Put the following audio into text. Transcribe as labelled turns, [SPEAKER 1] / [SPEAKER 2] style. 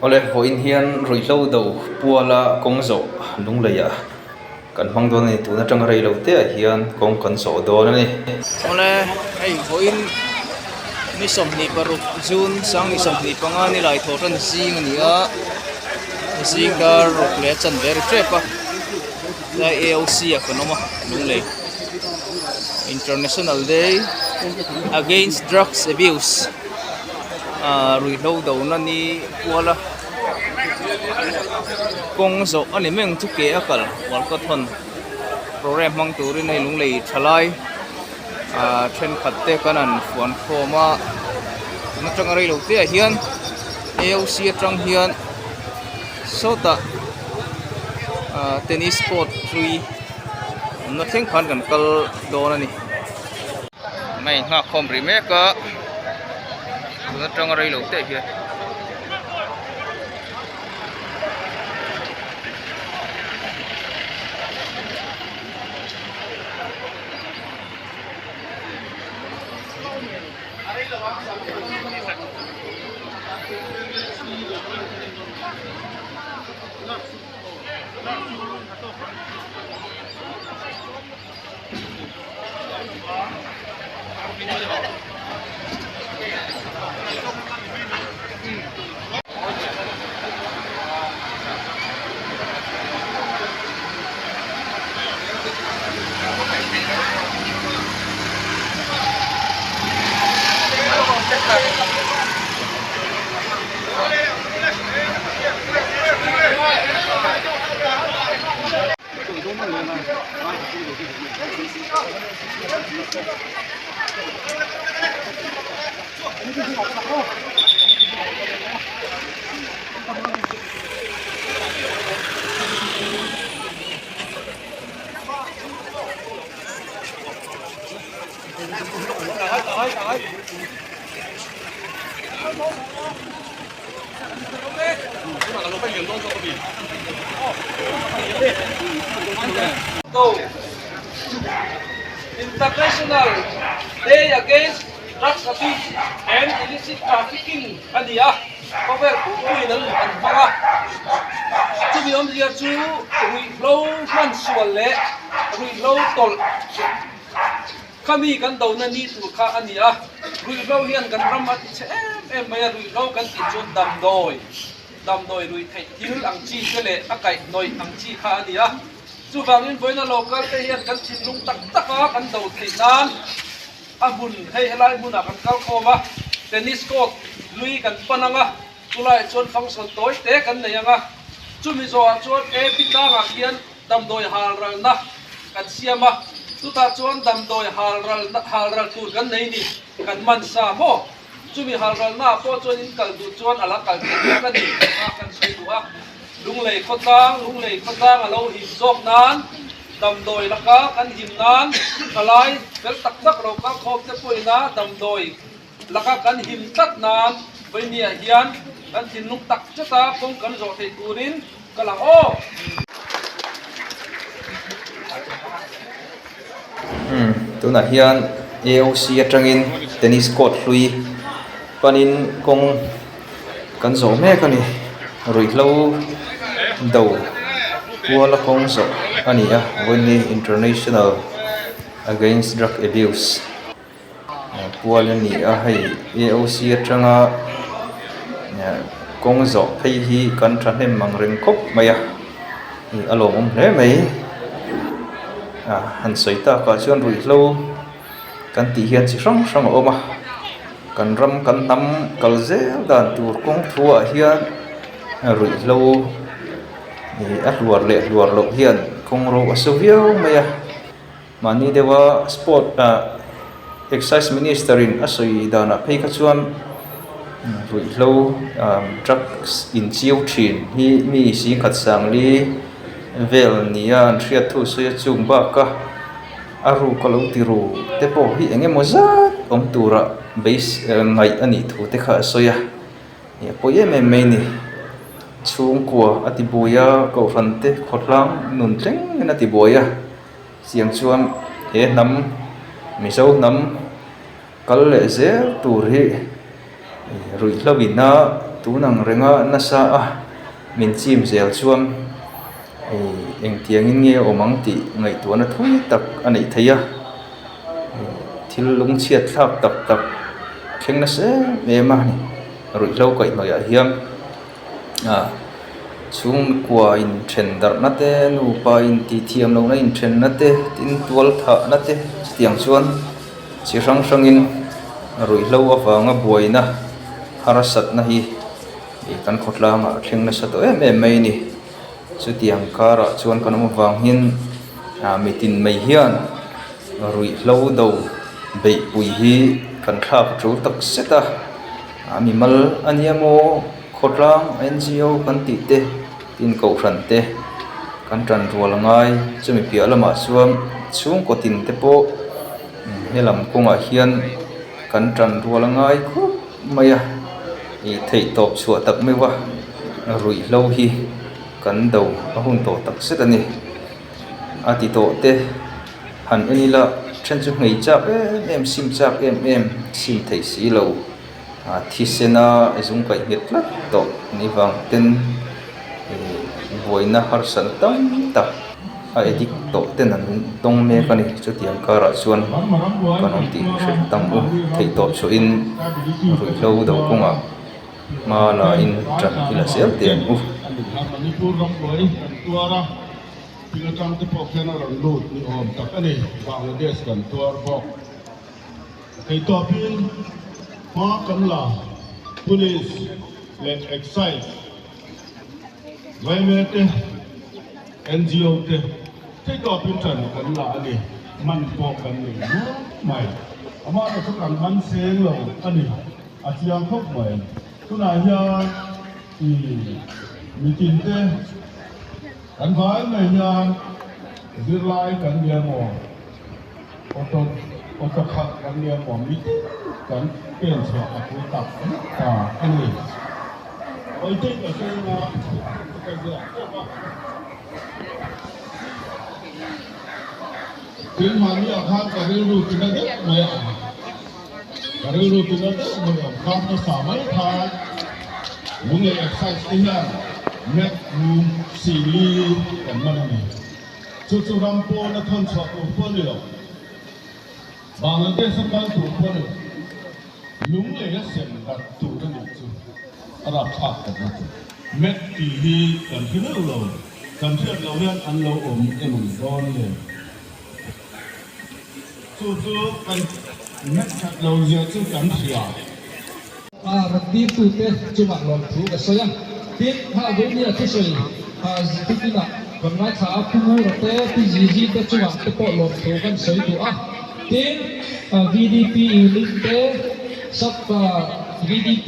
[SPEAKER 1] Awle vawiin hian ruihhlo do puala kawng zawh lungleiah kan hmang dawn a ni tun atanga rei lo te ah hian kawng kan zawh dawn a ni.
[SPEAKER 2] Awle hei vawiin ni 26 June 2025 ni lai thawh hran zing a ni a zing dar ruk leh a chanve ri tep a tlai AOC ah kan awm a lunglei International Day Against Drugs Abuse ah ruihhlo dona ni kual a kawng zawh a ni meng chu ke a kal walkathon program hmang turin hei lunglei tha lai ah thenkhat te kan han fuan khawm a tun atanga rei lo te ah hian AOC atang hian sawtah ah tennis court hlui awmna thleng khan kan kal dawn a ni. Mai nghak khawm rih mek a tun atanga rei lo te hian. International Day Against Drugs Abuse and Illicit Trafficking a ni a, khawvel pumpuiin an an hmang a. Chumi awmzia chu ruihhlo hmansual leh ruihhlo tawlh Khami kan dona ni tur kha a ni a, ruihhlo hian kan ram a ti chhe em em mai a, ruihhlo kan tih chuan damdawi, damdawi ruih theih thil ang chi te leh a kaihhnawih ang chi kha a ni a. Chuvangin vawiina local te hian kan thinlung tak tak a kan do theih nan a hmun hei helai hmunah kan kal khawm a, tennis court lui kan pan ang a, chulaiah chuan function tawi te kan nei ang a, chumi zawhah chuan AP tlangah khian damdawi halralna kan siam a, chutah chuan damdawi halralna halral tur kan nei ni, kan man sa maw? Chumi halralna ah pawh chuan in kal duh chuan a la kal thei vek a ni a kan sawi duh a. Lunglei khawtlang, Lunglei khawtlang a lo him zawk nan, damdawi laka kan him nan, thalai fel tak tak lo kal khawm te pawhin a damdawi laka kan him tlat nan Vawimia hian kan thinlung tak zeta kawng kan zawh theih turin ka lang aw.
[SPEAKER 1] Umm tunah hian AOC atangin tennis court hlui panin kawng kan zawh mek a ni ruihhlo do kuala kawng zawh a ni a vawiin international against drug abuse. Pual a ni a hei AOC atanga kawng zawh phei hi kan thahnem ang reng khawp mai a ih a lawmawm hle mai ah han sawi tak ah chuan ruihhlo kan tih hian chi hrang hrang a awm a kan ram kan hnam kal zel dan tur kawng thu ah hian ruihhlo ih a hluar leh hluar loh hian kawng ro a su viau mai a. Mahni deuha sport ah excise minister in a sawi danah phei kha chuan ruihhlo drugs inchiu thin hi mi singkhat sangli vel nia an hriat thu sawi a chung baka a ruk a lo ti ru te pawh hi eng emaw zat awm tura base ngaih a nih thu te kha a sawi a. Ih a pawi em em mai a ni chhungkua a ti buai a kohhran te khawtlang nun thleng in a ti buai a chiang chuan he hnam mizo hnam kal leh zel tur hi ruihhlo in a Tun ang renga nasa a min chim zel chuan engtiangin nge a awm ang tih ngaihtuahna thui tak a neih theih a, thil lungchhiat thlak tak tak thleng nasa em em a ni. Ruihhlo kaihhnawih ah hian ah chhungkua inthen darhna te nupa intithiam lohna inthenna te tin tual thahna te chutiang chuan chi hrang hrangin ruihhlo avanga buaina harsatna hi ih kan khawtlangah a thleng nasa tawh em em mai a ni. Chutiang karah chuan kan awm avangin ah mitin mai hian ruihhlo do beihpui hi kan thlak a tul tak zet a a mimal a nia maw khawtlang ngo kan tih te tin kohhran te kan tan rual a ngai chumi piah lamah chuan chhungkaw tin te pawh helam kawngah hian kan tan rual a ngai khawp mai a ih theih tawp chhuah tak meuh a ruihhlo hi kan do a hun tawh tak zet a ni a ti tawh te han en ila then chu hmei chak em em sim chak em em sim theih si lo ah thisen a zung kaih nghet tlat tawh ni vang ten ih buaina harsatna tam tak a addict tawh ten an tawng mek a ni chutiang karah chuan kan awm tih hre tam u theih tawp chhuahin ruihhlo do kawngah hma la in tan ila zel teh ang u.
[SPEAKER 3] Thil atang te pawh khian a rawn lut ni awm tak a ni. Bangladesh kan tuar bawk. Theihtawpin hma kan la, Police leh Excise, Vaime te, ngo te theihtawpin ṭan kan la a ni. Man pawh kan nei nual mai. Amah erawh chu kan man seng lo a ni. A chiang khawp mai. Tunah hian i mitin te. Kan vai mai hian zirlai kan ni emaw, auto auto khalh kan ni emaw mi tin kan pen chhuah a pui tak vek ta a ni. Vawitin ka sawi a, ka ziak tawp a. Tin mahni ah khan ka rilru tina deuh mai a awm. Ka rilru tina deuh mai a awm. Khan hmasa mai khan Lunglei Excise te hian Mat room sili kan man a ni. Chu chu ram pawn a thawn chhuah tur pawh a ni lo. Bangladesh a kal tur pawh a ni lo. Lunglei a sem darh tur a nih chu a rapthlak tak a. Mat tih hi kan hre meuh lo. Kan hriat loh hian an lo awm emaw dawn le. Chu chu kan nghet lo zia chu kan hria.
[SPEAKER 4] A rawn tirtute chungah lawmthu ka sawi a, tin, kha Vawimia thusawi kha tukinah kan ngaithla a, Pu Ngura te, Pi Zizi te chungah te pawh lawmthu kan sawi duh a, tin, VDP unit te, sub VDP.